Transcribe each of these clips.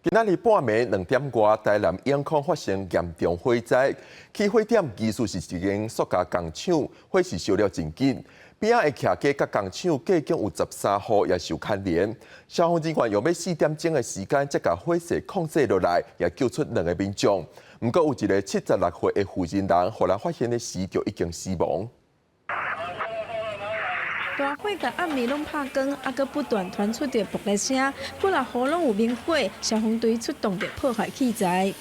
今仔日半暝2點外，台南永康發生嚴重火災，起火點其實是一間塑膠工廠，火勢燒了真緊。邊仔的徛家佮工廠隔間有13戶也受牽連。消防人員用欲4點鐘的時間，才共火勢控制落來，也救出兩个民眾。毋過有一个76歲的婦人人，予人發現的時就已經死亡。大火共暗暝攏拍光，猶閣不斷傳出著爆裂聲，幾若戶攏有明火，消防隊出動著破壞器材。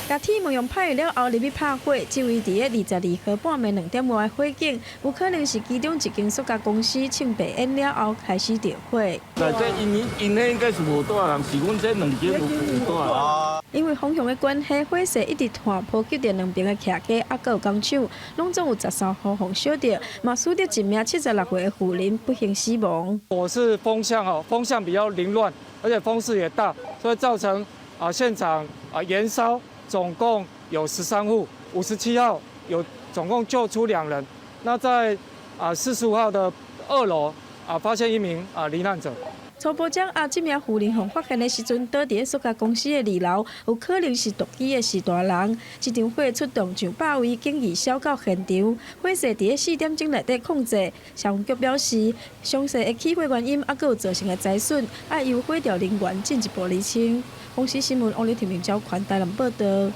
共鐵門用拍了後入去拍火，這位佇咧22號半暝2點外的火警，有可能是其中一間塑膠公司衝白煙了後開始著火。這𪜶𪜶彼應該是無蹛人，是阮這兩間有蹛。因為風向的關係，火勢一直傳波及著兩邊的徛家，猶閣有工廠，攏總有13戶予燒著，嘛使得一名76歲的婦人不幸死亡。火勢風向哦，風向比較凌亂，而且風勢也大，所以造成啊現場啊延燒。總共有13戶，57號有總共救出兩人。那在啊45號的二樓啊發現一名啊罹難者。初步掌握這名婦人予發現的時陣，倒佇咧塑膠公司的二樓，有可能是獨居的序大人。這場火出動上百位警員燒到現場，火勢佇咧4點鐘內底控制。消防局表示，詳細的起火原因猶閣有造成的財損，愛由火調人員進一步釐清。公視新聞王麗婷、林昭權台南報導。